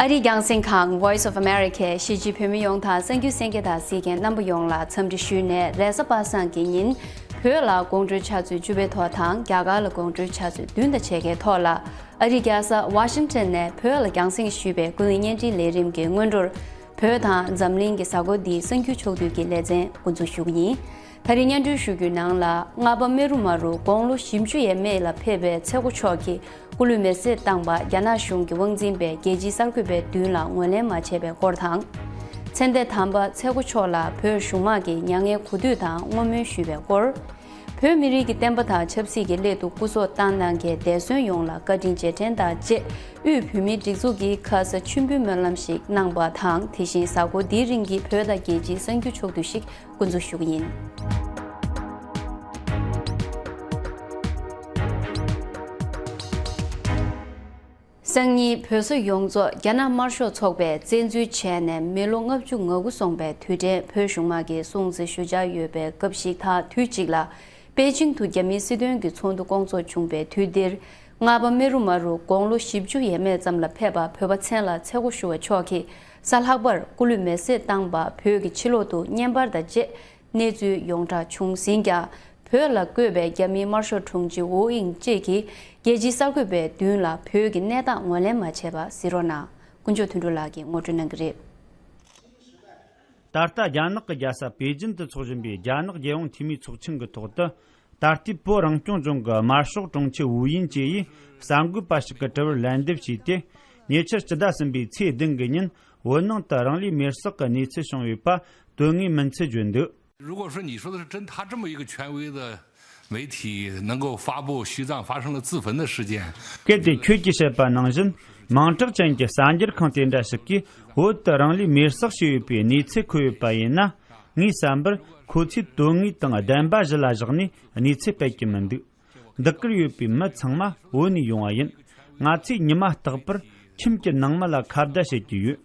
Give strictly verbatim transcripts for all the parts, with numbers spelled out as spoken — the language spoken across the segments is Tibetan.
ཨ་རིའི་རྒྱང་སྲིང་ཁང་Voice of America གཞིས་བྱེས་བོད་མི་ཡོངས་དང་གསར་འགྱུར་གསན་མཁན་དང་གཟིགས་མཁན་རྣམ་པ་ཡོངས་ལ་འཚམས་འདྲི་ཞུས་ནས། རེས་གཟའ་པ་སངས་ཀྱི་ཉིན་བོད་ལ་དགོང་དྲོའི་ཆུ་ཚོད་བཅུ་པའི་ཐོག་དང་རྒྱ་གར་ལ་དགོང་དྲོའི་ཆུ་ཚོད་བདུན་དང་ཕྱེད་ཀའི་ཐོག་ལ། ཨ་རིའི་རྒྱལ་ས་ཝ་ཤིང་ཊོན་ནས་བོད་ལ་རྒྱང་སྲིང་ཞུས་པའི་ཀུན་གླེང་བརྙན་འཕྲིན་ལས་རིམ་གྱི་སྔོན་འགྲོར། བོད་དང་འཛམ་གླིང་གི་གཟའ་འཁོར་འདིའི་གསར་འགྱུར་ཕྱོགས་བསྡུས་ཀྱི་ལེ་ཚན་འགོ་འཛུགས་ཞུ་གི་ཡིན། ད་རེས་སྙན་སྒྲོན་ཞུ་རྒྱུའི་ནང་ལ། སྔགས་པ་མེ་རུ་མ་རུ་དགུང་ལོ་བཞི་བཅུ་ཡས་མས་ལ་ཕེབས་པའི་ཚེ་སྒོ་མཆོག་གིས་སྐུ་ལུས་མེར་སྲེག་བཏང་པ། རྒྱ་ནག་གཞུང་གི་དབང་འཛིན་པས་རྒྱལ་སྤྱིའི་གསར་འགོད་པའི་མདུན་ལ་ངོས་ལེན་མ་བྱས་པའི་སྐོར་དང་། མཚན་ལྡན་དམ་པ་ཚེ་སྒོ་མཆོག་ལ་བོད་གཞུང་དམངས་ཀྱིས་མྱ་ངན་གུས་འདུད་དང་བསྔོ་སྨོན་ཞུས་པའི་སྐོར། བོད་མི་རིགས་ཀྱི་བསྟན་པ་དང་ཆབ་སྲིད་ཀྱི་སླད་དུ་སྐུ་སྲོག་བཏང་གནང་མཁན་འདས་གསོན་ཡོངས་ལ་བཀའ་དྲིན་རྗེས་དྲན་དང་བཅས། དབུས་བོད་མིའི་སྒྲིག་འཛུགས་ཀྱིས་ཁ་ས་མཆོད་འབུལ་སྨོན་ལམ་ཞིག་གནང་པ་དང་། དེ་བཞིན་གཟའ་འཁོར་འདིའི་རིང་གི་བོད་དང་རྒྱལ་སྤྱིའི་གསར་འགྱུར་ཕྱོགས་བསྡུས་ཤིག་འགོ་འཛུགས་ཞུ་གི་ཡིན། སང་ཉིན་བོད་ས་ཡོངས་རྫོགས་རྒྱ་ནག་དམར་ཤོག་ཚོགས་པས་བཙན་འཛུལ་བྱས་ནས་མི་ལོ་ལྔ་བཅུ་ང་དགུ་སོང་པའི་དུས་དྲན་བོད་གཞུང་དམངས་ཀྱི་སྲུང་བརྩི་ཞུ་འཆར་ཡོད་པའི་སྐབས་ཤིག་དང་དུས་གཅིག་ལ། པེ་ཅིང་དུ་རྒྱ་མིའི་སྲིད་དོན་གྱི་ཚོགས་འདུ་སྐོང་ཚོགས་བྱུང་པའི་དུས་འདིར། སྔགས་པ་མེ་རུ་མ་རུ་དགུང་ལོ་བཞི་བཅུ་ཡས་མས་ཙམ་ལ་ཕེབས་པ་བོད་པ་མཚན་ལ་ཚེ་སྒོ་ཞུ་བ་མཆོག་གིས་གཟའ་ལྷག་པར་སྐུ་ལུས་མེར་སྲེག་བཏང་པ། བོད་ཀྱི་ཕྱི་ལོགས་དུ་བརྙན་པར་དང་བཅས་གནས་ཚུལ་ཡོངས་གྲགས་བྱུང་ཟིན་ཀྱང་། བོད་ལ་བསྐོས་པའི་རྒྱ་མིའི་དམར་ཤོག་དྲུང་ཆེ་ཝུའུ་དབྱིང་ཅེ་གིས་རྒྱལ་སྤྱིའི་གསར་འགོད་པའི་མདུན་ལ་བོད་ཀྱི་གནས་སྟངས་ངོས་ལེན་མ་བྱས་པ་གཟིགས་རོགས་གནང་། དཀོན་མཆོག་དོན་གྲུབ་ལགས་ཀྱིས་ངོ་སྤྲོད་གནང་གི་རེད། ད་ལྟ་རྒྱ་ནག་གི་རྒྱལ་ས་པེ་ཅིན་དུ་འཚོགས་བཞིན་པའི་རྒྱ་ནག་རྒྱལ་ཡོངས་འཐུས་མིའི་ཚོགས་ཆེན་གྱི་ཐོག་ཏུ། ད་ལྟའི་བོད་རང་སྐྱོང་ལྗོངས་ཀྱི་དམར་ཤོག་དྲུང་ཆེ་ཝུའུ་དབྱིང་ཅེ་ཡིས་གསར་འགོད་པ་ཞིག་གི་དྲི་བར་ལན་འདེབས་བྱས་ཏེ། ཉེ་ཆར་སྤྱི་ཟླ་གསུམ་པའི་ཚེས་བདུན་གྱི་ཉིན་བོད་ནང་དུ་རང་ལུས་མེར་བསྲེགས་ཀྱི་གནས་ཚུལ་བྱུང་ཡོད་པ་དོན་ངེས་མིན་ཚུལ་བརྗོད་འདུག། 如果说你说的是真，他这么一个权威的媒体能够发布西藏发生了自焚的事件， གལ་ཏེ་ཁྱོད་ཀྱིས་བཤད་པ་ནང་བཞིན། མིང་གྲགས་ཅན་གྱི་གསར་འགྱུར་ཁང་དེ་འདྲ་ཞིག་གིས་བོད་དུ་རང་ལུས་མེར་བསྲེགས་བྱས་ཡོད་པའི་གནས་ཚུལ་འཁོད་ཡོད་པ་ཡིན་ན། ངའི་བསམ་པར་ཁོ་ཚོས་དོན་དངོས་དང་བདེན་པ་གཞི་ལ་བཞག་ནས་གནས་ཚུལ་སྤེལ་གྱི་མི་འདུག། འདི་གར་ཡོད་པའི་མི་ཚང་མ་བོད་ནས་ཡོང་བ་ཡིན། ང་ཚོས་ཉི་མ་རྟག་པར་ཁྱིམ་གྱི་ནང་མི་ལ་ཁ་བརྡ་བྱེད་ཀྱི་ཡོད།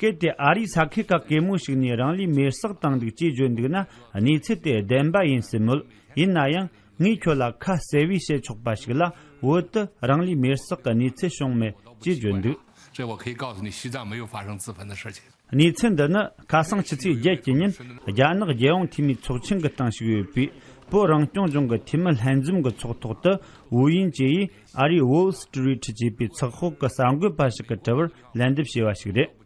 གལ་ཏེ་ཨ་རིའི་ས་ཁུལ་ཁག་གེ་མོ་ཞིག་ནས་རང་ལུས་མེར་བསྲེགས་བཏང་འདུག་ཅེས་བརྗོད་འདུག་ན། གནས་ཚུལ་དེ་བདེན་པ་ཡིན་སྲིད་མོད། ཡིན་ན་ཡང་ངས་ཁྱོད་ལ་ཁ་གསལ་བོས་བཤད་ཆོག་པ་ཞིག་ལ། བོད་དུ་རང་ལུས་མེར་བསྲེགས་ཀྱི་གནས་ཚུལ་བྱུང་མེད་ཅེས་བརྗོད་འདུག། 这我可以告诉你，西藏没有发生自焚的事情。 གནས་ཚུལ་འདི་ནི་ཁ་སང་ཕྱི་ཚེས་བརྒྱད་ཀྱི་ཉིན་རྒྱ་ནག་རྒྱལ་ཡོངས་འཐུས་མིའི་ཚོགས་ཆེན་གྱི་སྟེང་ཞུགས་ཡོད་པའི་བོད་རང་སྐྱོང་ལྗོངས་ཀྱི་འཐུས་མི་ལྷན་འཛོམས་ཀྱི་ཚོགས་ཐོག་ཏུ་ཝུའུ་དབྱིང་ཅེ་ཡིས་ཨ་རིའི་Wall Street ཅེས་པའི་ཚགས་ཤོག་གི་གསར་འགོད་པ་ཞིག་གི་དྲི་བར་ལན་འདེབས་བྱས་པ་ཞིག་རེད།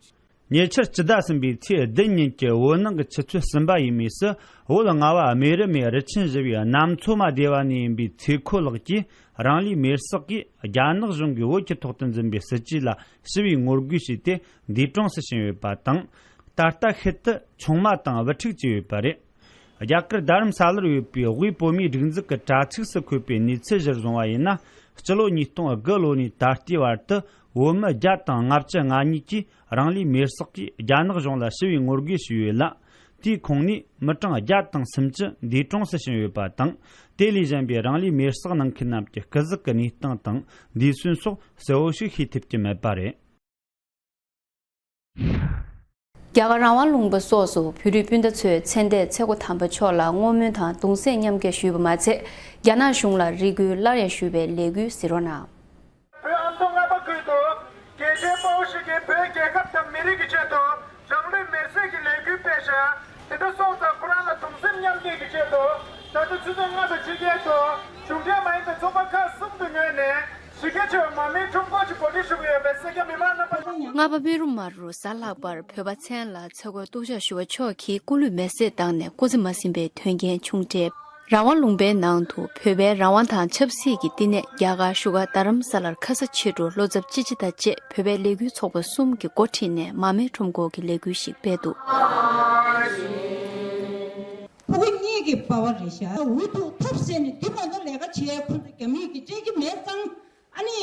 ཉེ་ཆར་སྤྱི་ཟླ་གསུམ་པའི་ཚེས་བདུན་ཉིན་གྱི་བོད་ནང་གི་ཆུ་ཚོད་གསུམ་པ་ཡས་མས་སུ། བོད་རྔ་བ་རྨེ་རུ་མའི་རུ་ཆེན་བཞི་པའི་གནམ་མཚོ་མ་སྡེ་བ་ནས་ཡིན་པའི་ཚེ་ཁོ་ལགས་ཀྱིས་རང་ལུས་མེར་བསྲེགས་ཀྱིས་རྒྱ་ནག་གཞུང་གིས་བོད་ཀྱི་ཐོག་ཏུ་འཛིན་པའི་སྲིད་ཇུས་ལ་ཞི་བའི་ངོ་རྒོལ་བྱས་ཏེ་འདས་གྲོངས་སུ་ཕྱིན་ཡོད་པ་དང་། ད་ལྟ་ཤུལ་དུ་ཆུང་མ་དང་དབུ་ཕྲུག་བཅས་ཡོད་པ་རེད། རྒྱ་གར་རྡ་རམ་ས་ལར་ཡོད་པའི་དབུས་བོད་མིའི་སྒྲིག་འཛུགས་ཀྱི་དྲ་ཚིགས་སུ་འཁོད་པའི་གནས་ཚུལ་གཞིར་བཟུང་བ་ཡིན་ན། སྤྱི་ལོ་ཉིས་སྟོང་དགུ་ལོ་ནས་ད་ལྟའི་བར་དུ་བོད་མི་བརྒྱ་དང་ལྔ་བཅུ་ང་གཉིས་ཀྱིས་རང་ལུས་མེར་བསྲེགས་ཀྱིས་རྒྱ་ནག་གཞུང་ལ་ཞི་བའི་ངོ་རྒོལ་ཞུས་ཡོད་ལ། དེའི་ཁོངས་ནས་མི་གྲངས་བརྒྱ་དང་སུམ་ཅུ་འདས་གྲོངས་སུ་ཕྱིན་ཡོད་པ་དང་། དེ་ལས་གཞན་པའི་རང་ལུས་མེར་བསྲེགས་གནང་མཁན་རྣམས་ཀྱི་སྐུ་གཟུགས་ཀྱི་གནས་སྟངས་དང་འདས་གསོན་སོགས་གསལ་བོ་ཞིག་ཤེས་ཐུབ་ཀྱི་མེད་པ་རེད། རྒྱ་གར་རང་དབང་ལུང་པ་སོགས་སུ་བོད་རིགས་སྤུན་ཟླ་ཚོས་མཚན་ལྡན་ཚེ་སྒོ་དམ་པ་མཆོག་ལ་བསྔོ་སྨོན་དང་གདུང་སེམས་མཉམ་སྐྱེད་ཞུས་པ་མ་ཚད། རྒྱ་ནག་གཞུང་ལ་རེ་སྐུལ་སླར་ཡང་ཞུས་པའི་ལས་འགུལ་གཟིགས་རོགས་གནང་། བོད་ཨ་མདོ་རྔ་པ་ཁུལ་དུ་རྒྱལ་གཅེས་དཔའ་བོ་ཞིག་གིས་བོད་རྒྱལ་ཁབ་དང་མི་རིགས་ཀྱི་ཆེད་དུ་རང་ལུས་མེར་སྲེག་གི་ལས་འགུལ་སྤེལ་ཞིང་། དེ་འདྲ་སོང་ཙང་ཁོ་རང་ལ་གདུང་སེམས་མཉམ་སྐྱེད་ཀྱི་ཆེད་དུ། ད་ལྟ་ཆུ་ཚོད་ལྔ་དང་ཕྱེད་ཀའི་ཐོག་གཞུང་འབྲེལ་མ་ཡིན་པའི་ཚོགས་པ་ཁག་གསུམ་དུ་ངོས་ནས་གཞི་རྒྱ་ཆེ་བའི་མར་མེའི་ཁྲོམ་སྐོར་ཞིག་གོ་སྒྲིག་ཞུ་གི་ཡོད་པས་གསན་མཁན་མི་མང་རྣམ་པ། སྔགས་པ་མེ་རུ་མ་རུ་གཟའ་ལྷག་པར་བོད་པ་མཚན་ལ་ཚེ་སྒོར་གཏུག་བཤེར་ཞུ་བ་མཆོག་གིས་སྐུ་ལུས་མེར་སྲེག་བཏང་ནས་སྐུ་ཚེ་མ་ཟིན་པའི་དོན་རྐྱེན་བྱུང་འབྲས། རང་དབང་ལུང་པའི་ནང་དུ་བོད་པའི་རང་དབང་དང་ཆབ་སྲིད་ཀྱི་བསྟི་གནས་རྒྱ་གར་བཞུགས་སྒར་རྡ་རམ་ས་ལར་ཁ་ས་ཕྱི་དྲོ་ལོ་ཙཱ་བ་སྐྱིད་ཆེ་དང་བཅས་བོད་པའི་ལས་འགུལ་ཚོགས་པ་གསུམ་གྱིས་འགོ་ཁྲིད་ནས་མར་མེའི་ཁྲོམ་སྐོར་གྱི་ལས་འགུལ་ཞིག་སྤེལ་འདུག། ཕྲུ་གུ་གཉིས་ཀྱི་པ་ཕ་རེད་ཤག་འུ་ཐུག་ཐབས་ཟད་ནས་དེ་མ་གཏོགས་ལས་ཀ་བྱེད་ཁོ་ཚོ་རྒྱ་མིས་ཀྱིས་སྤྲད་ཀྱི་མེད་ཙང་། ཨ་ནི་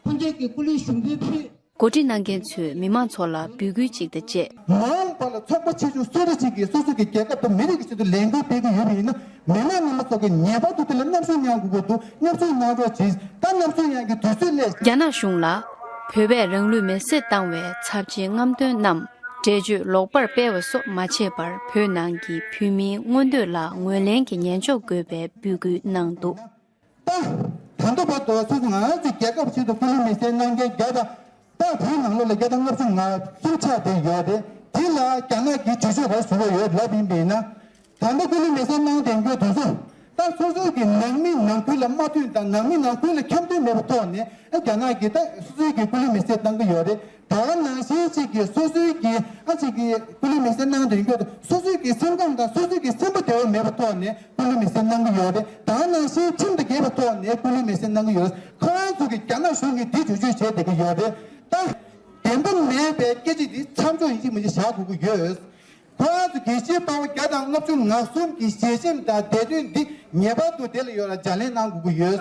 ཁོ་ཚོས་ཀྱི་སྐུ་ལུས་ཞུགས་འབུལ་ཕུལ། འགོ་ཁྲིད་གནང་མཁན་ཚོས་མི་མང་ཚོ་ལ་འབོད་སྐུལ་གཅིག་དང་བཅས། མ་འོངས་པ་ལ་ཚོགས་པ་ཆེ་ཆུང་སུ་རེ་ཞིག་གིས་སོ་སོ་གི་རྒྱལ་ཁབ་དང་མི་རིགས་ཀྱི་ཆེད་དུ་ལས་འགུལ་སྤེལ་གྱི་ཡོད་པ་ཡིན་ན། མི་མང་རྣམ་པ་ཚོ་གིས་ངེས་པར་དུ་དེ་ལ་མཉམ་ཞུགས་གནང་དགོས་ཀྱི་འདུག། མཉམ་ཞུགས་གནང་རོགས་གྱིས། ད་མཉམ་ཞུགས་གནང་གི་དུས་ཚོད་སླེབས། རྒྱ་ནག་གཞུང་ལ་བོད་པས་རང་ལུས་མེར་སྲེག་བཏང་བའི་ཚབས་ཆེའི་རྔམ་སྟོན་རྣམས་འགྲེལ་བརྗོད་ལོག་པར་སྤེལ་བ་སོགས་མ་བྱས་པར། བོད་ནང་གི་བོད་མིའི་མངོན་འདོད་ལ་ངོས་ལེན་གྱི་ཉན་འཇོག་དགོས་པའི་འབོད་སྐུལ་གནང་འདུག། ད་ད་ལྟ་བར་དུ་སོ་སོ་ང་རང་ཚོའི་རྒྱལ་ཁབ་ཆེད་དུ་སྐུ་ལུས་མེར་སྲེག་གནང་མཁན་རྒྱ་དང་ ད་བོད་ནང་ལོགས་ལ་བརྒྱ་དང་ལྔ་བཅུ་ང་གསུམ་ཆགས་བསྡད་ཡོད་རེད། དེ་ལ་རྒྱ་ནག་གིས་བྱེད་སྤྱོད་ག་རེ་བཟོ་གི་ཡོད་ལབ་ཡིན་པ་ཡིན་ན། ད་ལྟ་སྐུ་ལུས་མེར་སྲེག་གནང་བསྡད་མཁན་དེ་ཚོ་ད་སོ་སོའི་གི་ནང་མི་ནང་ཁུལ་ལ་མ་མཐུན་དང་ནང་མི་ནང་ཁུལ་ལ་འཆམ་མཐུན་མེད་པའི་ཐོག་ནས་ཨ་རྒྱ་ནག་གིས་ད་སོ་སོའི་གི་སྐུ་ལུས་མེར་སྲེག་གཏང་གི་ཡོད་རེད། ད་ག་ནང་བཞིན་གཅིག་གིས་སོ་སོའི་གི་ཨ་གཅིག་གིས་སྐུ་ལུས་མེར་སྲེག་གནང་བསྡད་མཁན་དེ་སོ་སོའི་གི་སེམས་ཁམས་དང་སོ་སོའི་གི་སེམས་པ་བདེ་བོ་མེད་པའི་ཐོག་ནས་སྐུ་ལུས་མེར་སྲེག་གནང་གི་ཡོད་རེད། ད་ག་ནང་བཞིན་ཁྲིམས་དང་འགལ་བའི་ཐོག་ནས་སྐུ་ལུས་མེར་སྲེག་གནང་གི་ཡོད་རེད། ཁོ་རང་ཚོ་གི་རྒྱ་ནག་གཞུང་གིས་དེ་བེད་སྤྱོད་བྱས་བསྡད་ཀྱི་ཡོད་རེད། ད་བདེན་པ་མེད་པའི་སྐད་ཆ་འདི་མཚམས་འཇོག་ཡིན་གཅིག་མིན་གཅིག་བཞག་དགོས་ཀྱི་ཡོད། ཁོ་རང་ཚོ་རྒྱལ་སྤྱིའི་དཔའ་བོ་བརྒྱ་དང་ལྔ་བཅུ་ང་གསུམ་གྱི་ཞལ་ཆེམས་དང་དེ་དོན་འདི་ངེས་པར་དུ་དེ་ལ་ཡོད་ལ་ལྗགས་ལན་གནང་དགོས་ཀྱི་ཡོད།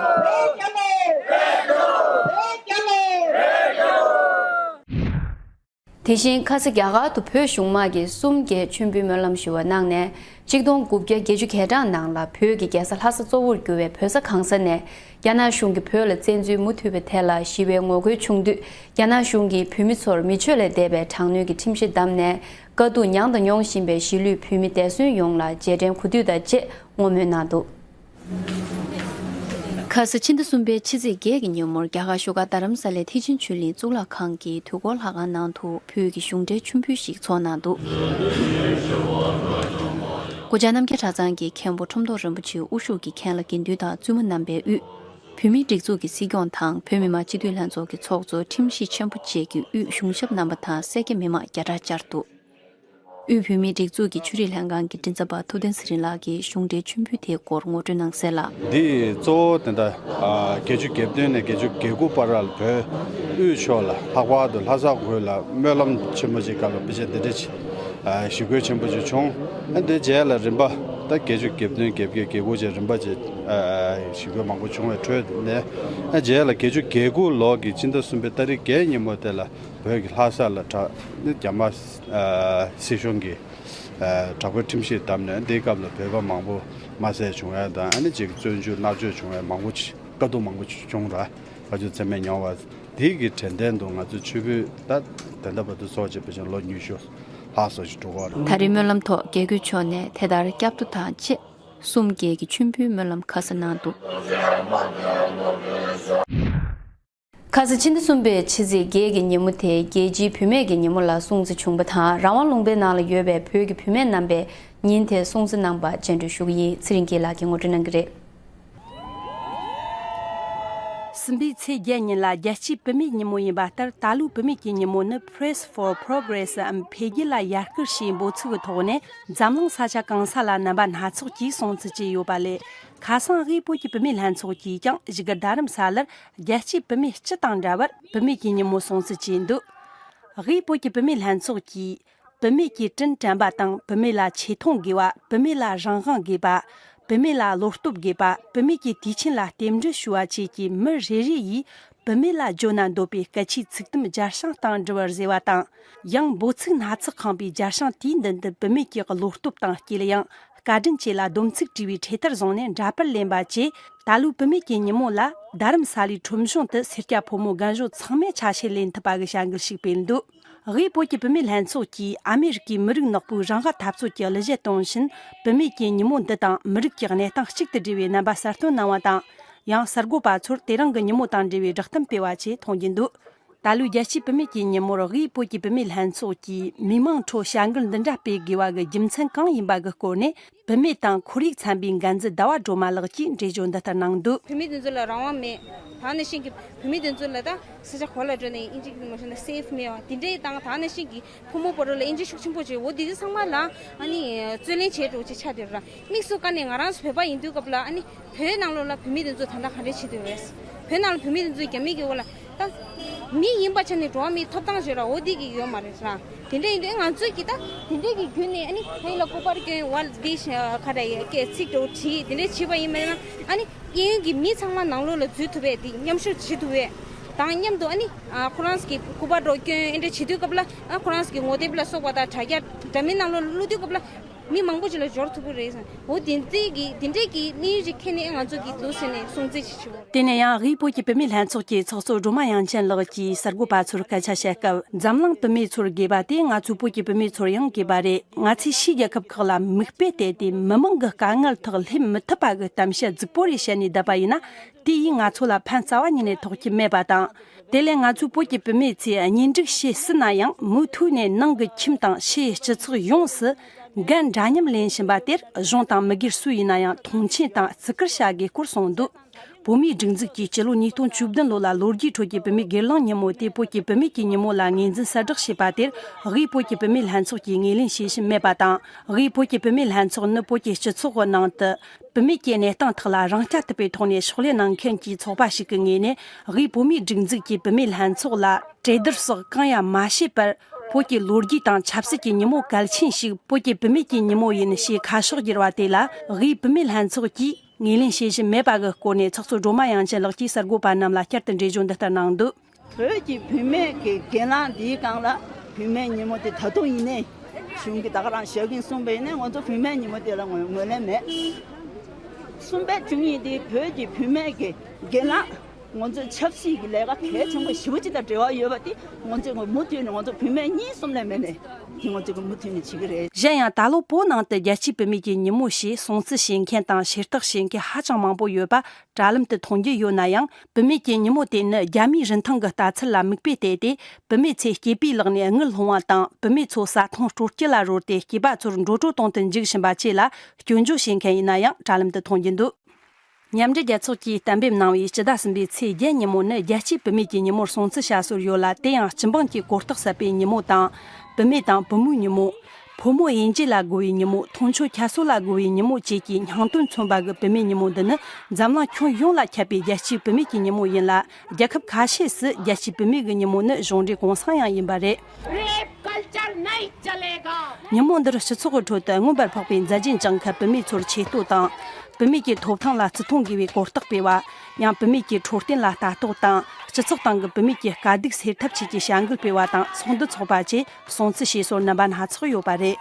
དེ་བཞིན་ཁ་ས་རྒྱ་གར་དུ་བོད་གཞུང་དམག་གིས་གསུམ་བརྒྱད་མཆོད་འབུལ་སྨོན་ལམ་ཞུ་བ་གནང་ནས། གཅིག་སྟོང་དགུ་བརྒྱ་བརྒྱད་ཅུ་གྱ་གྲངས་ནང་ལ་བོད་ཀྱི་རྒྱལ་ས་ལྷ་ས་གཙོ་བོར་གྱུར་བའི་བོད་ས་གང་ས་ནས་རྒྱ་ནག་གཞུང་གིས་བོད་ལ་བཙན་འཛུལ་མུ་མཐུད་པའི་ཐད་ལ་ཞི་བའི་ངོ་རྒོལ་བྱུང་དུས། རྒྱ་ནག་གཞུང་གིས་བོད་མི་ཚོར་མི་ཆོས་ལས་འདས་པའི་དྲག་གནོན་གྱི་ཁྲིམས་གཞི་བསྡམས་ནས། དཀའ་སྡུག་མྱངས་དང་མྱོང་བཞིན་པའི་གཞིས་ལུས་བོད་མི་འདས་གསོན་ཡོངས་ལ་རྗེས་དྲན་གོ་སྒྲིག་དང་བཅས་བསྔོ་སྨོན་གནང་འདུག་ཁ་ས་ཕྱི་ཟླ་གསུམ་པའི་ཕྱི་ཚེས་བརྒྱད་ཀྱི་ཉིན་མོར་རྒྱ་གར་བཞུགས་སྒར་རྡ་རམ་ས་ལའི་ཐེག་ཆེན་ཆོས་གླིང་གཙུག་ལག་ཁང་གི་དུས་འཁོར་ལྷ་ཁང་ནང་དུ་བོད་ཀྱི་གཞུང་འབྲེལ་མཆོད་འབུལ་ཞིག་ཚོགས་གནང་འདུག་སྐུ་བཅར་རྣམ་རྒྱལ་གྲྭ་ཚང་གི་མཁན་པོ་ཁྲོམ་ཐོག་རིན་པོ་ཆེའི་དབུ་བཞུགས་ཀྱི་མཁན་བླ་དགེ་འདུན་དང་བཙུན་མ་རྣམ་པས་དབུས། བོད་མིའི་སྒྲིག་འཛུགས་ཀྱི་སྲིད་སྐྱོང་དང་བོད་མི་མང་སྤྱི་འཐུས་ལྷན་ཚོགས་ཀྱི་ཚོགས་གཙོ་ཁྲིམས་ཞིབ་ཆེན་པོ་བཅས་ཀྱི་དབུས་གཞུང་ཞབས་རྣམ་པ་དང་སེར་སྐྱ་མི་མང་བརྒྱ་ཕྲག་བཅར་འདུག་དབུས་བོད་མིའི་སྒྲིག་འཛུགས་ཀྱི་ཆོས་རིག་ལྷན་ཁང་གི་མགྲིན་ཚབ་པ་ཐུབ་བསྟན་ཚེ་རིང་ལགས་ཀྱིས་གཞུང་འབྲེལ་མཆོད་འབུལ་དེའི་སྐོར་ངོ་སྤྲོད་གནང་གསལ་ལ། འདི་གཙོ་བོ་དེ་འདྲ་བརྒྱད་ཅུ་གྱ་བདུན་ནས་བརྒྱད་ཅུ་གྱ་དགུ་བར་ལ་བོད་དབུས་ཕྱོགས་ལ་ལྷག་པར་དུ་ལྷ་ས་ཁུལ་ལ་སྨོན་ལམ་ཆེན་པོ་ཅིག་སྐབས་ལ་དཔེ་ཆ་འདི་འདྲ་ཞིག་ཞི་རྒོལ་ཆེན་པོ་ཅིག་བྱུང་། འདི་རྗེས་ལ་རིམ་པ་ད་བརྒྱད་ཅུ་གྱ་བདུན་གྱ་བརྒྱད་གྱ་དགུ་བཅས་རིམ་པ་ཅིག་ཞི་རྒོལ་མང་པོ་བྱུང་བའི་ཁྲོད་ནས་རྗེས་ལ་བརྒྱད་ཅུ་གྱ་དགུ་ལོ་གི་ཕྱི་ཟླ་གསུམ་པའི་ཏ་རིག་བརྒྱད་ཉིན་མོ་དེ་ལ་བོད་ཀྱི་ལྷ་ས་ལ་དྲག་རྒྱ་དམར་སྲིད་གཞུང་གིས་དྲག་པོའི་ཁྲིམས་གཞི་བསྡམས་ནས་འདིའི་སྐབས་ལ་བོད་པ་མང་པོ་དམར་བསད་བྱུང་ཡ་དང་ཨ་ནི་ཅིག་བཙོན་འཇུག་མནར་གཅོད་བྱུང་ཡ་མང་པོ་ཅིག་དཀའ་སྡུག་མང་པོ་ཅིག་བྱུང་ར་ཕ་ཆུ་ཚེ་མེད་མྱོང་བ་དེ་གི་དྲན་རྟེན་དུ་ང་ཚོས་མཆོད་འབུལ་ད་དེ་འདྲ་བར་དུ་ཚོགས་བྱས་པ་ཅིག་ལོ་ཉི་ཤུ་ལྷག་སོགས་ཤིག་འགྲོ་གི་རེད། ད་རེས་སྨོན་ལམ་ཐོག་རྒྱལ་བུ་མཆོག་ནས་དེ་ལྟར་བསྐྱར་ཟློས་དང་བཅས་གསུམ་བརྒྱད་ཀྱི་མཆོད་འབུལ་སྨོན་ལམ་ཁ་ས་གནང་འདུག་ཁ་ས་ཕྱི་ཟླ་གསུམ་པའི་ཕྱི་ཚེས་བརྒྱད་ཀྱི་ཉིན་མོ་དེ་རྒྱལ་སྤྱིའི་བུད་མེད་ཀྱི་ཉིན་མོ་ལ་སྲུང་བརྩི་བྱུང་བ་དང་རང་དབང་ལུང་པའི་ནང་ལ་ཡོད་པའི་བོད་ཀྱི་བུད་མེད་རྣམ་པས་ཉིན་དེར་སྲུང་བརྩི་གནང་པ་སྤྱན་འབུལ་ཞུ་གི་ཡིན། ཚེ་རིང་སྐྱིད་ལགས་ཀྱིས་ངོ་སྤྲོད་གནང་གི་རེད། གསུམ་པའི་ཚེས་བརྒྱད་ཉིན་ལ་རྒྱལ་སྤྱིའི་བུད་མེད་ཉིན་མོ་ཡིན་པ་ལྟར་ད་ལོའི་བུད་མེད་ཀྱི་ཉིན་མོ་ནི་Press for Progress འམ་འཕེལ་རྒྱས་ལ་ཡར་སྐུལ་ཞེས་འབོད་ཚིག་གི་ཐོག་ནས་འཛམ་གླིང་ས་ཆ་གང་ས་ལ་རྣམ་པ་སྣ་ཚོགས་ཀྱིས་སྲུང་བརྩི་བྱས་ཡོད་པ་ལས། ཁ་སང་དབུས་བོད་ཀྱི་བུད་མེད་ལྷན་ཚོགས་ཀྱིས་ཀྱང་བཞུགས་སྒར་རྡ་རམ་ས་ལར་རྒྱལ་སྤྱིའི་བུད་མེད་སྤྱི་དང་འདྲ་བར་བུད་མེད་ཀྱི་ཉིན་མོ་སྲུང་བརྩི་བྱས་འདུག་དབུས་བོད་ཀྱི་བུད་མེད་ལྷན་ཚོགས་ཀྱིས། བུད་མེད་ཀྱི་དྲིན་དྲན་པ་དང་བུད་མེད་ལ་ཆེ་མཐོང་དགོས་པ། བུད་མེད་ལ་རང་དབང་དགོས་པ། བུད་མེད་ལ་བློ་སྟོབས་དགོས་པ། བུད་མེད་ཀྱི་དུས་ཆེན་ལ་རྟེན་འབྲེལ་ཞུ་བ་བཅས་ཀྱི་མི་རེ་རེ་ཡིས་བུད་མེད་ལ་བརྗོད་ན་འདོད་པའི་སྐད་ཆའི་ཚིག་དུམ་སྦྱར་བྱང་དང་འབྲི་བར་བཟོས་པ་དང་། ཡང་འབོད་ཚིག་སྣ་ཚོགས་ཁེངས་པའི་སྦྱར་བྱང་དེའི་མདུན་དུ་བུད་མེད་ཀྱི་བློ་སྟོབས་དང་སྐྱེ་ལེ་ཡང་། བཀའ་དྲིན་བཅས་ལ་སྡོམ་ཚིག་བྲིས་པའི་འཕྲེད་དར་བཟུང་ནས་འདྲ་པར་ལེན་པ་བཅས་ད་ལོའི་བུད་མེད་ཀྱི་ཉིན་མོ་ལ་རྡ་རམ་ས་ལའི་ཁྲོམ་གཞུང་དུ་སེར་སྐྱ་ཕོ་མོ་རྒན་གཞོན་ཚང་མས་ཆ་ཤས་ལེན་ཐུབ་པ་གི་བྱ་འགུལ་ཞིག་སྤེལ་འདུག་དབུས་བོད་ཀྱི་བུད་མེད་ལྷན་ཚོགས་ཀྱིས་ཨ་མེ་རི་ཀའི་མི་རིགས་ནག་པོའི་རང་དབང་འཐབ་རྩོད་ཀྱི་གླུ་གཞས་གཏོང་བཞིན་བུད་མེད་ཀྱི་ཉིན་མོ་འདི་དང་མི་རིགས་ཀྱི་གནས་སྟངས་གཅིག་ཏུ་སྦྲེལ་བའི་རྣམ་པ་གསལ་སྟོན་གནང་བ་དང་། ཡང་གསར་འགོད་པ་ཚོར་དེ་རིང་གི་ཉིན་མོ་དང་འབྲེལ་བའི་བསྒྲགས་གཏམ་སྤེལ་བ་བཅས་མཐོང་རྒྱུ་འདུག་ད་ལོའི་རྒྱལ་སྤྱིའི་བུད་མེད་ཀྱི་ཉིན་མོར་དབུས་བོད་ཀྱི་བུད་མེད་ལྷན་ཚོགས་ཀྱིས་མི་མང་ཁྲོད་བྱ་འགུལ་འདི་འདྲ་སྤེལ་དགོས་པ་གི་རྒྱུ་མཚན་གང་ཡིན་པ་གི་སྐོར་ནས་བུད་མེད་དང་ཁོར་ཡུག་ཚན་པའི་འགན་འཛིན་ཟླ་བ་སྒྲོལ་མ་ལགས་ཀྱིས་འགྲེལ་བརྗོད་འདི་ལྟར་གནང་འདུག་བུད་མེད་དེ་ཚོ་ལ་རང་དབང་མེད། ད་ནང་བཞིན་གྱི་བུད་མེད་དེ་ཚོ་ལ་ད་ས་ཆ་ག་ལ་འགྲོ་ནས་ཨིན་ཇི་སྐད་མ་ཤེས་ན་སེབ་མེད་པ་དེ་འདྲའི་དང་། ད་ནང་བཞིན་གྱི་ཕོ་མོ་བར་ལ་ཨིན་ཇི་ཤུགས་ཆེན་པོ་བྱས། འོ་དེ་དུས་ཚང་མ་ལ་ཨ་ནི་རྩོད་ལེན་བྱས་འགྲོ་ཅེས་ཆགས་བསྡད་ར། དམིགས་སུ་བཀར་ནས་ང་རང་ཚོ་བོད་པ་ཡིན་དུས་སྐབས་ལ་ཨ་ནི་བོད་ནང་ལོགས་ལ་བུད་མེད་དེ་ཚོ་ད་ལྟ་ག་འདྲས་བྱེད་དུ་ཡོད་རེད། བོད་ནང་ལ་བུད་མེད་དེ་ཚོ་རྒྱ་མི་གི་འོག་ལ་ད་མི་ཡིན་པ་ཆ་ནས་འགྲོ་བ་མིའི་ཐོབ་ཐང་བརྗོད་ར་འོ་དེ་གི་ཡོད་མ་རེད་ར། དེ་འདྲ་ཡིན་དུས་ང་ཚོས་ཀྱི་ད་དེ་འདྲས་ཀྱི་བརྒྱུད་ནས་ཨ་ནི་ཕ་ཡུལ་ལ་སྐུ་པར་སྐྱོན་བ་འདི་ཤ་ཁ་ར་ཡ་སྐད་ཚིག་འགྲོ་བྲིས་དེ་འདྲས་བྱས་པ་ཡིན་མིན་ན་ཨ་ནི་གཡས་གཡོན་གྱི་མི་ཚང་མ་ནང་ལོགས་ལ་འཛུལ་ཐུབ་པས་དེ་མཉམ་ཞུགས་བྱེད་ཐུབ་པས་དང་མཉམ་དུ་ཨ་ནི་ཁོ་རང་ཚོ་གི་སྐུ་པར་འགྲོ་སྐྱོན་ཨེ་འདྲས་བྱེད་དུས་སྐབས་ལ་ཁོ་རང་ཚོ་གི་ངོ་དེབ་ལ་སོགས་པ་དང་དྲ་རྒྱ་འདྲ་མིན་ནང་ལོགས་ལ་བླུགས་དུས་སྐབས་ལ། མི་མང་པོ་ཅིག་ལ་འབྱོར་ཐུབ་ཀྱི་རེད་ཟེར། འོ་དེ་འདྲའི་གི་དེ་འདྲའི་གི་གནས་ཡུལ་ཅིག་ཁྱེར་ནས་ང་ཚོ་གི་འདུག་ཟེར་ནས་སྲུང་བརྩི་ཅིག་ཞུ་བ་རེད། དེ་ནས་ཡང་དབུས་བོད་ཀྱི་བུད་མེད་ལྷན་ཚོགས་ཀྱི་ཚོགས་གཙོ་སྒྲོལ་མ་དབྱངས་ཅན་ལགས་ཀྱིས་གསར་འགོད་པ་ཚོར་སྐད་ཆ་བཤད་སྐབས། འཛམ་གླིང་བུད་མེད་ཚོར་དགོས་པ་དེ་ང་ཚོའི་བོད་ཀྱི་བུད་མེད་ཚོར་ཡང་དགོས་པ་རེད། ང་ཚོས་ཕྱིའི་རྒྱལ་ཁབ་ཁག་ལ་མིག་དཔེ་བལྟས་ཏེ་མི་མང་གི་དཀའ་ངལ་ཐག་ལྷད་མི་ཐུབ་པ་གི་གཏམ་བཤད་རྫིག་པོ་རེ་བཤད་ནས་བསྡད་པ་ཡིན་ན། དེ་ཡིས་ང་ཚོ་ལ་ཕན་རྩ་བ་ཉིད་ནས་ཐོགས་ཀྱི་མེད་པ་དང་། དེ་ལས་ང་ཚོའི་བོད་ཀྱི་བུད་མེད་ཚོས་གཉེན་སྒྲིག་བྱེད་སྲིད་ན་ཡང་མུ་མཐུད་ནས་ནང་གི་ཁྱིམ་དང་ཕྱིའི་སྤྱི་ཚོགས་ཡོངས་སུ་འགན་འདྲ་མཉམ་ལེན་བཞིན་པ་དེར་གཞུང་དང་མི་སྒེར་སུ་ཡིན་ན་ཡང་མཐོང་ཆེན་དང་བརྩི་བཀུར་བྱ་དགོས་སྐོར་གསུངས་འདུག་བོད་མིའི་སྒྲིག་འཛུགས་ཀྱིས་སྤྱི་ལོ་ཉིས་སྟོང་བཅུ་བདུན་ལོ་ལ་ལོ་རྒྱུས་ཁྲོད་ཀྱི་བུད་མེད་སྒེར་ལངས་ཉིན་མོ་དེ་བོད་ཀྱི་བུད་མེད་ཀྱི་ཉིན་མོ་ལ་ངོས་འཛིན་གསལ་བསྒྲགས་བྱས་པ་དེར། དབུས་བོད་ཀྱི་བུད་མེད་ལྷན་ཚོགས་ཀྱིས་ངོས་ལེན་བྱེད་བཞིན་མེད་པ་དང་། དབུས་བོད་ཀྱི་བུད་མེད་ལྷན་ཚོགས་ནི་བོད་ཀྱི་སྤྱི་ཚོགས་ཀྱི་ནང་དུ། བུད་མེད་ཀྱི་གནས་སྟངས་ཐོག་ལ་རང་རྐྱ་ཐུབ་པའི་ཐོག་ནས་ཕྱག་ལས་གནང་མཁན་གྱི་ཚོགས་པ་ཞིག་གི་ངོས་ནས། དབུས་བོད་མིའི་སྒྲིག་འཛུགས་ཀྱིས་བུད་མེད་ལྷན་ཚོགས་ལ་གྲོས་བསྡུར་སོགས་གང་ཡང་མ་བྱས་པར། བོད་ཀྱི་ལོ་རྒྱུས་དང་ཆབ་སྲིད་ཀྱི་ཉིན་མོ་གལ་ཆེན་ཞིག་བོད་ཀྱི་བུད་མེད་ཀྱི་ཉིན་མོ་ཡིན་ཞེས་ཁ་ཕྱོགས་བསྒྱུར་བ་དེ་ལ། དབུས་བུད་མེད་ལྷན་ཚོགས་ཀྱིས་ངོས་ལེན་བྱེད་བཞིན་མེད་པ་གི་སྐོར་ནས། ཚོགས་གཙོ་སྒྲོལ་མ་དབྱངས་ཅན་ལགས་ཀྱིས་གསར་འགོད་པ་རྣམས་ལ་བསྐྱར་དུ་འགྲེལ་བརྗོད་འདི་ལྟར་གནང་འདུག་བོད་ཀྱི་བུད་མེད་ཀྱི་སྒེར་ལངས་འདིའི་སྒང་ལ། བུད་མེད་ཉིན་མོ་དེ་ད་དུང་ཡིན་ནའི་གཞུང་གིས་ད་ག་རང་ཞོགས་ཀྱིན་གསུངས་པ་ཡིན་ནའི་ང་ཚོ་བུད་མེད་ཉིན་མོ་དེ་ལ་ངོས་ངོས་ལེན་མེད། གསུམ་པའི་བཅུ་གཉིས་དེ་བོད་ཀྱི་བུད་མེད་ཀྱི་སྒེར་ལངས། ང་ཚོའི་ཆབ་སྲིད་ཀྱི་ལས་ཀ་གལ་ཆེན་པོ་ཞེ་པོ་ཅིག་དང་འབྲེལ་བ་ཡོད་པ་དེ་ང་ཚོས་མུ་མཐུད་ནས་ང་ཚོ་བུད་མེད་གཉིས་གསུམ་ལས་མེད་ནས་དེ་ང་ཚོས་མུ་མཐུད་ནས་བྱེད་ཀྱི་རེད། གཞན་ཡང་། ད་ལོ་བོད་ནང་དུ་རྒྱལ་སྤྱིའི་བུད་མེད་ཀྱི་ཉིན་མོ་ཞེས་སྲུང་བརྩི་བྱེད་མཁན་དང་། ཕྱིར་བརྟག་བྱེད་མཁན་ཧ་ཅང་མང་པོ་ཡོད་པ་དྲ་ལམ་དུ་མཐོང་རྒྱུ་ཡོད་ན་ཡང་། བུད་མེད་ཀྱི་ཉིན་མོ་དེ་ནི་རྒྱ་མིའི་རིན་ཐང་གི་ལྟ་ཚུལ་ལ་མིག་དཔེ་བལྟས་ཏེ། བུད་མེད་ཚོས་སྐྱེས་པའི་ལག་ནས་དངུལ་སློང་བ་དང་། བུད་མེད་ཚོ་ཟ་འཐུང་སྤྲོ་སྐྱིད་ལ་རོལ་ཏེ། སྐྱེས་པ་ཚོར་འགྲོ་གྲོན་གཏོང་དུ་འཇུག་བཞིན་པ་བཅས་ལ་སྐྱོན་བརྗོད་བྱེད་མཁན་ཡིན་ན་ཡང་། དྲ་ལམ་དུ་མཐོང་རྒྱུ་འདུག་མཉམ་འབྲེལ་རྒྱལ་ཚོགས་ཀྱིས་གཏན་འབེབས་གནང་བའི་སྤྱི་ཟླ་གསུམ་པའི་ཚེས་བརྒྱད་ཉིན་མོ་ནི་རྒྱལ་སྤྱིའི་བུད་མེད་ཀྱི་ཉིན་མོར་སྲུང་བརྩི་བྱ་སྲོལ་ཡོད་ལ། དེ་ཡང་སྤྱི་འབངས་ཀྱི་གོ་རྟོགས་ཟབ་པའི་ཉིན་མོ་དང་། བུད་མེད་དང་བུ་མོའི་ཉིན་མོ། ཕོ་མོ་དབྱེ་འབྱེད་ལ་རྒོལ་བའི་ཉིན་མོ། མཐོང་ཆོས་ཁྱད་གསོད་ལ་རྒོལ་བའི་ཉིན་མོ་བཅས་ཀྱི་སྙིང་དོན་མཚོན་པ་གི་བུད་མེད་ཉིན་མོ་འདི་ནི། འཛམ་གླིང་ཁྱོན་ཡོངས་ལ་ཁྱབ་པའི་རྒྱལ་སྤྱིའི་བུད་མེད་ཀྱི་ཉིན་མོ་ཡིན་ལ། རྒྱལ་ཁབ་ཁ་ཤས་སུ་རྒྱལ་སྤྱིའི་བུད་མེད་ཀྱི་ཉིན་མོ་ནི་གཞུང་འབྲེལ་གུང་སེང་ཡང་ཡིན་པ་རེད། rape culture नहीं चलेगा। ཉིན་མོ་འདིར་སྤྱི་ཚོགས་ཀྱི་ཁྲོད་དུ་མངོན་པར་འཕགས་པའི་མཛད་རྗེས་འཇོག་མཁན་བུད་མེད་ཚོར་ཆེ་བསྟོད་དང་། བུད་མེད་ཀྱི་ཐོབ་ཐང་ལ་བརྩི་མཐོང་དགོས་པའི་གོ་རྟོགས་སྤེལ་བ། ཡང་བུད་མེད་ཀྱི་འཕྲོད་བསྟེན་ལ་ལྟ་རྟོག་དང་། སྤྱི་ཚོགས་སྟེང་གི་བུད་མེད་ཀྱི་དཀའ་སྡུག་སེལ་ཐབས་ཆེད་ཀྱི་བྱ་འགུལ་སྤེལ་བ་དང་། ཚོགས་འདུ་འཚོགས་པ་བཅས་སྲུང་བརྩི་བྱེད་སྲོལ་རྣམ་པ་སྣ་ཚོགས་ཡོད་པ་རེད།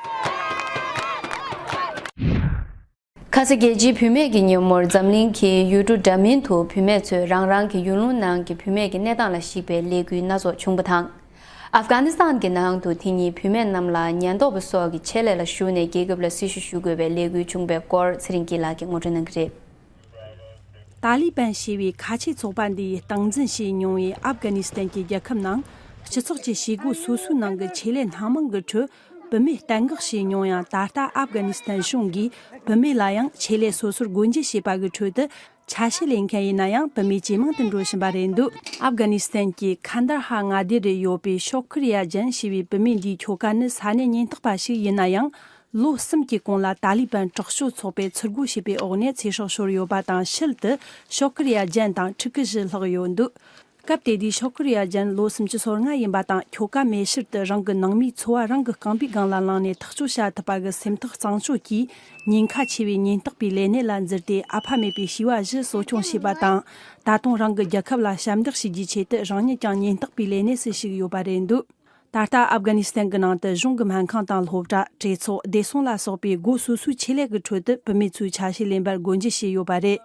ཁ་ས་རྒྱལ་སྤྱིའི་བུད་མེད་ཀྱི་ཉིན་མོར་འཛམ་གླིང་གི་ཡུལ་གྲུ་འདྲ་མིན་དུ་བུད་མེད་ཚོས་རང་རང་གི་ཡུལ་ལུང་ནང་གི་བུད་མེད་ཀྱི་གནས་སྟངས་ལ་གཞིགས་པའི་ལས་འགུལ་སྣ་ཚོགས་བྱུང་པ་དང་། ཨབ་གྷ་ནི་སི་ཐན་གྱི་ནང་དུ་དེ་ཉིན་བུད་མེད་རྣམས་ལ་ཉེན་རྟོག་པ་སོགས་ཀྱི་ཆེད་ལས་ལ་ཞུགས་ནས་རྒྱལ་ཁབ་ལ་སྲི་ཞུ་ཞུ་དགོས་པའི་ལས་འགུལ་བྱུང་པའི་སྐོར་ཚེ་རིང་སྐྱིད་ལགས་ཀྱིས་ངོ་སྤྲོད་གནང་གི་རེད། ཏཱ་ལི་བན་ཞེས་པའི་ཁ་ཆེའི་ཚོགས་པ་འདིས་སྟངས་འཛིན་བྱས་མྱོང་བའི་ཨབ་གྷ་ནི་སི་ཐན་གྱི་རྒྱལ་ཁབ་ནང་སྤྱི་ཚོགས་ཀྱི་བྱེད་སྒོ་སོ་སོའི་ནང་གི་ཆེད་ལས་སྣ་མང་གི་ཁྲོད་བུད་མེད་གཏན་འགག་བྱས་མྱོང་ཡང་། ད་ལྟ་ཨབ་གྷ་ནི་སི་ཐན་གཞུང་གིས་བུད་མེད་ལ་ཡང་ཆེད་ལས་སོ་སོར་སྒོ་འབྱེད་བྱེད་པ་གི་ཁྲོད་དུ་ཆ་ཤས་ལེན་མཁན་ཡིན་ན་ཡང་བུད་མེད་ཇེ་མང་དུ་འགྲོ་བཞིན་པ་རེད་འདུག་ཨབ་གྷ་ནི་སི་ཐན་གྱི་ཁན་དར་ཧ་མངའ་སྡེ་རུ་ཡོད་པའི་ཤོ་ཁི་རི་ཡ་ཇན་ཞེས་པའི་བུད་མེད་འདིའི་ཁྱོ་ག་ནི་ས་གནས་ཉེན་རྟོག་པ་ཞིག་ཡིན་ན་ཡང་། ལོ་གསུམ་གྱི་གོང་ལ་ཏཱ་ལི་བན་དྲག་སྤྱོད་ཚོགས་པས་ཚུར་རྒོལ་བྱས་པའི་འོག་ནས་ཚེ་སྲོག་ཤོར་ཡོད་པ་དང་། ཕྱིར་དུ་ཤོ་ཁི་རི་ཡ་ཅན་དང་ཕྲུ་གུ་བཞི་ལྷག་ཡོད་འདུག་སྐབས་དེ་དུས་ཤོ་ཁི་རི་ཡ་ཅན་ལོ་སུམ་ཅུ་སོ་ལྔ་ཡིན་པ་དང་། ཁྱོ་ག་མེད་ཕྱིར་དུ་རང་གི་ནང་མིའི་འཚོ་བ་རང་གི་རྐང་པའི་སྒང་ལ་བླངས་ནས་ཐག་གཅོད་བྱ་ཐུབ་པ་གི་སེམས་ཐག་གཙང་སྤྱོད་ཀྱིས་ཉེན་ཁ་ཆེ་བའི་ཉེན་རྟོག་པའི་ལས་གནས་ལ་འཛུལ་ཏེ། ཨ་ཕ་མེད་པའི་བྱིས་པ་བཞི་གསོ་སྐྱོང་བྱས་པ་དང་། ད་དུང་རང་གི་རྒྱལ་ཁབ་ལ་ཞབས་འདེགས་ཞུ་རྒྱུའི་ཆེད་དུ་རང་ཉིད་ཀྱང་ཉེན་རྟོག་པའི་ལས་གནས་སུ་ཞུགས་ཡོད་པ་རེད་འདུག་ད་ལྟ་ཨབ་གྷ་ནི་སི་ཐན་གྱི་ནང་དུ་གཞུང་གི་སྨན་ཁང་དང་སློབ་གྲྭ། གྲོས་ཚོགས། བདེ་སྲུང་ལ་སོགས་པའི་སྒོ་སོ་སོའི་ཆེད་ལས་ཀྱི་ཁྲོད་དུ་བུད་མེད་ཚོས་ཆ་ཤས་ལེན་པར་སྒོ་འབྱེད་བྱས་ཡོད་པ་རེད།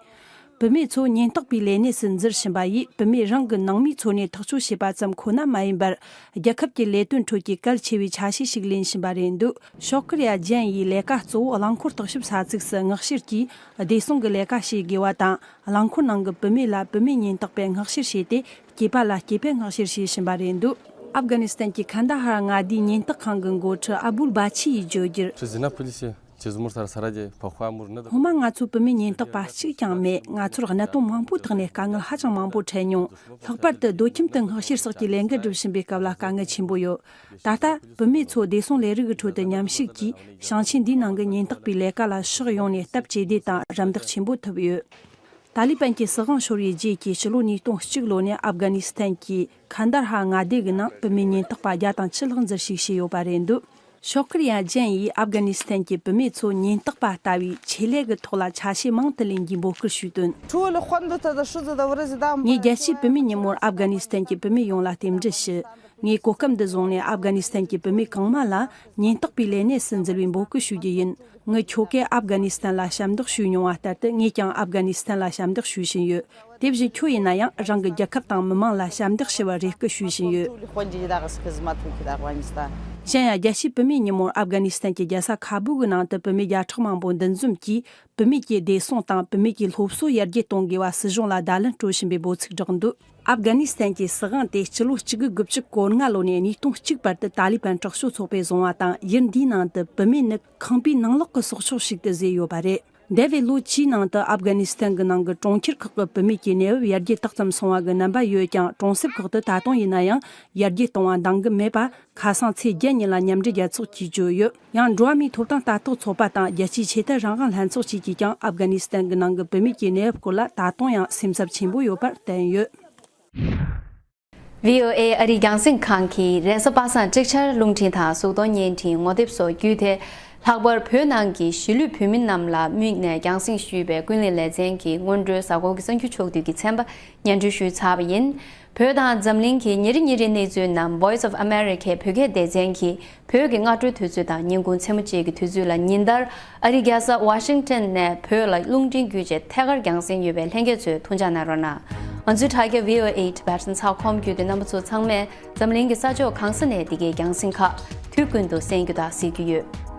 བུད་མེད་ཚོ་ཉེན་རྟོག་པའི་ལས་གནས་སུ་འཛུལ་བཞིན་པ་ཡིས། བུད་མེད་རང་གི་ནང་མིའི་འཚོ་གནས་ཐག་གཅོད་བྱེད་པ་ཙམ་ཁོ་ན་མ་ཡིན་པར། རྒྱལ་ཁབ་ཀྱི་ལས་དོན་ཁྲོད་ཀྱི་གལ་ཆེ་བའི་ཆ་ཤས་ཤིག་ལེན་བཞིན་པ་རེད་འདུག་ཤོ་ཁི་རི་ཡ་ཅན་ཡིས་ལས་ཀ་གཙོ་བོ་རླངས་འཁོར་བརྟག་ཞིབ་ས་ཚིགས་སུ་མངགས་བཤེར་གྱིས། བདེ་སྲུང་གི་ལས་ཀ་བྱེད་དགོས་པ་དང་། རླངས་འཁོར་ནང་གི་བུད་མེད་ལ་བུད་མེད་ཉེན་རྟོག་པས་མངགས་བཤེར་བྱས་ཏེ། སྐྱེས་པ་ལ་སྐྱེས་པས་མངགས་བཤེར་བྱེད་བཞིན་པ་རེད་འདུག་ཨབ་གྷ་ནི་སི་ཐན་གྱི་ཁན་དཱ་ཧར་མངའ་སྡེའི་ཉེན་རྟོག་ཁང་གི་འགོ་ཁྲིད་ཨ་བུལ་བྷ་ཆི་ཡིས་བརྗོད་རྒྱུར། Чрезмур сара сараде похвамур надо. སྔོན་མ་ང་ཚོ་བུད་མེད་ཉེན་རྟོག་པ་གཅིག་ཀྱང་མེད། ང་ཚོར་གནད་དོན་མང་པོའི་ཐོག་ནས་དཀའ་ངལ་ཧ་ཅང་མང་པོ་འཕྲད་མྱོང་། ལྷག་པར་དུ་སྡོད་ཁྱིམ་དུ་མངགས་བཤེར་སོགས་ཀྱི་ལས་འགུལ་སྒྲུབ་བཞིན་པའི་སྐབས་ལ་དཀའ་ངལ་ཆེན་པོ་ཡོད། ད་ལྟ་བུད་མེད་ཚོ་བདེ་སྲུང་ལས་རིགས་ཀྱི་ཁྲོད་དུ་མཉམ་ཞུགས་ཀྱིས། ཞིང་ཆེན་འདིའི་ནང་གི་ཉེན་རྟོག་པའི་ལས་ཀ་ལ་ཕྱོགས་ཡོངས་ནས་སྟབས་ཇེ་བདེ་དང་རམ་འདེགས་ཆེན་པོ་ཐུབ་ཡོད། ཏཱ་ལི་བན་གྱི་སྲིད་དབང་ཤོར་བའི་རྗེས་ཀྱི་ཕྱི་ལོ་ཉིས་སྟོང་གཅིག་ལོ་ནས་ཨབ་གྷ་ནི་སི་ཐན་གྱི་ཁན་དར་ཧ་མངའ་སྡེ་གི་ནང་བུད་མེད་ཉེན་རྟོག་པ་བརྒྱ་དང་བཅུ་ལྷག་འཛུལ་ཞུགས་བྱས་ཡོད་པ་རེད་འདུག་ཤོ་ཁི་རི་ཡ་ཅན་ཡིས་ཨབ་གྷ་ནི་སི་ཐན་གྱི་བུད་མེད་ཚོ་ཉེན་རྟོག་པ་ལྟ་བུའི་ཆེད་ལས་ཀྱི་ཐོག་ལ་ཆ་ཤས་མང་དུ་ལེན་རྒྱུའི་འབོད་སྐུལ་ཞུས་དོན། ངས་རྒྱལ་སྤྱིའི་བུད་མེད་ཉིན་མོར་ཨབ་གྷ་ནི་སི་ཐན་གྱི་བུད་མེད་ཡོངས་ལ་རྟེན་འབྲེལ་ཞུ། ངས་གོ་སྐབས་འདི་བཟུང་ནས་ཨབ་གྷ་ནི་སི་ཐན་གྱི་བུད་མེད་གང་མང་ལ་ཉེན་རྟོག་པའི་ལས་གནས་སུ་འཛུལ་བའི་འབོད་སྐུལ་ཞུ་རྒྱུ་ཡིན། ངི་ཁྱོ་གས་ཨབ་གྷ་ནི་སི་ཐན་ལ་ཞབས་འདེགས་ཞུས་མྱོང་བ་ལྟར་དུ་ངས་ཀྱང་ཨབ་གྷ་ནི་སི་ཐན་ལ་ཞབས་འདེགས་ཞུ་བཞིན་ཡོད། དེ་བཞིན་ཁྱོད་ཡིན་ན་ཡང་རང་གི་རྒྱལ་ཁབ་དང་མི་མང་ལ་ཞབས་འདེགས་ཞུ་བར་རེ་སྐུལ་ཞུ་བཞིན་ཡོད། གཞན་ཡང་རྒྱལ་སྤྱིའི་བུད་མེད་ཉིན་མོར་ཨབ་གྷ་ནི་སི་ཐན་གྱི་རྒྱལ་ས་ཁ་སྦུག་གི་ནང་དུ་བུད་མེད་བརྒྱ་ཕྲག་མང་པོ་འདུ་འཛོམས་ཀྱིས་བུད་མེད་ཀྱི་བདེ་སྲུང་དང་བུད་མེད་ཀྱི་སློབ་གསོ་ཡར་རྒྱས་གཏོང་དགོས་པ་སྲིད་གཞུང་ལ་བརྡ་ལན་སྤྲོད་བཞིན་པའི་འབོད་ཚིག་བསྒྲགས་འདུག་ཨབ་གྷ་ནི་སི་ཐན་གྱི་སྲིད་དབང་དེ་སྤྱི་ལོ་གཅིག་དགུ་དགུ་བཅུ་གོ་ལྔ་ལོ་ནས་ཉིས་སྟོང་གཅིག་བར་དུ་ཏཱ་ལི་བན་དྲག་ཤོས་ཚོགས་པས་བཟུང་བ་དང་། ཡུལ་འདིའི་ནང་དུ་བུད་མེད་ནི་ཁང་པའི་ནང་ལོགས་ཀྱི་སྲོག་ཆགས་ཤིག་ཏུ་བཟོས་ཡོད་པ་རེད། འདས་པའི་ལོ་བཅུའི་ནང་དུ་ཨབ་གྷ་ནི་སི་ཐན་གྱི་ནང་གི་གྲོང་ཁྱེར་ཁག་གི་བུད་མེད་ཀྱི་གནས་བབ་ཡར་རྒྱས་ཏོག་ཙམ་སོང་བ་གི་རྣམ་པ་ཡོད་ཀྱང་། གྲོང་གསེབ་ཁག་ཏུ་ད་དུང་ཡིན་ན་ཡང་ཡར་རྒྱས་གཏོང་བ་འདང་གི་མེད་པ། ཁ་སང་ཚེས་བརྒྱད་ཉིན་ལ་མཉམ་འབྲེལ་རྒྱལ་ཚོགས་ཀྱིས་བརྗོད་ཡོད། ཡང་འགྲོ་བ་མིའི་ཐོབ་ཐང་ལྟ་རྟོག་ཚོགས་པ་དང་རྒྱལ་སྤྱིའི་ཆོས་དད་རང་དབང་ལྷན་ཚོགས་བཅས་ཀྱིས་ཀྱང་ཨབ་གྷ་ནི་སི་ཐན་གྱི་ནང་གི་བུད་མེད་ཀྱི་གནས་བབ་སྐོར་ལ་ད་དུང་ཡང་སེམས་འཚབ་ཆེན་པོ་ཡོད་པར་བསྟན་ཡོད། བྷི་ཨོ་ཨེ་ཨ་རིའི་རྒྱང་སྲིང་ཁང་གིས་རེས་གཟའ་པ་སངས་ཀྲིག་ཆར་རླུང་འཕྲིན་དང་གཟུགས་མཐོང་བརྙན་འཕྲིན། ངོ་དེབ་སོགས་བརྒྱུད་དེ། ལྷག་པར་བོད་ནང་གི་གཞིས་ལུས་བོད་མི་རྣམས་ལ་དམིགས་ནས་རྒྱང་སྲིང་ཞུས་པའི་ཀུན་གླེང་ལེ་ཚན་གྱི་སྔོན་འགྲོའི་གཟའ་འཁོར་གྱི་གསར་འགྱུར་ཕྱོགས་བསྡུས་ཀྱི་ཚན་པ་སྙན་སྒྲོན་ཞུས་ཚར་བ་ཡིན། བོད་དང་འཛམ་གླིང་གི་ཉིན་རེ་ཉིན་རེའི་གནས་ཚུལ་རྣམས་Voice of America བོད་སྐད་སྡེ་ཚན་གྱིས་བོད་ཀྱི་སྔ་དྲོའི་དུས་ཚོད་དང་ཉིན་གུང་མཚན་མོ་བཅས་ཀྱི་དུས་ཚོད་ལ་ཉིན་ལྟར་ཨ་རིའི་རྒྱལ་ས་ཝ་ཤིང་ཊོན་ནས་བོད་ལ་རླུང་འཕྲིན་བརྒྱུད་བྱས་ཐད་ཀར་རྒྱང་སྲིང་ཡོད་པས། ལྷན་རྒྱས་ཚོས་ཐུགས་འཇགས་གནང་རོགས་གནང་། ང་ཚོའི་དྲ་རྒྱ་V O A Tibetan ཚགས་ཁོམ་བརྒྱུད་དེ་རྣམ་པ་ཚོ་ཚང་མས་འཛམ་གླིང་གི་ས་ཕྱོགས་གང་ས་ནས་འདི་གའི་རྒྱང་སྲིང་ཁག་དུས་ཀུན་ཏུ་གསན་རྒྱུ་དང་གཟིགས་རྒྱུ་ཡོད།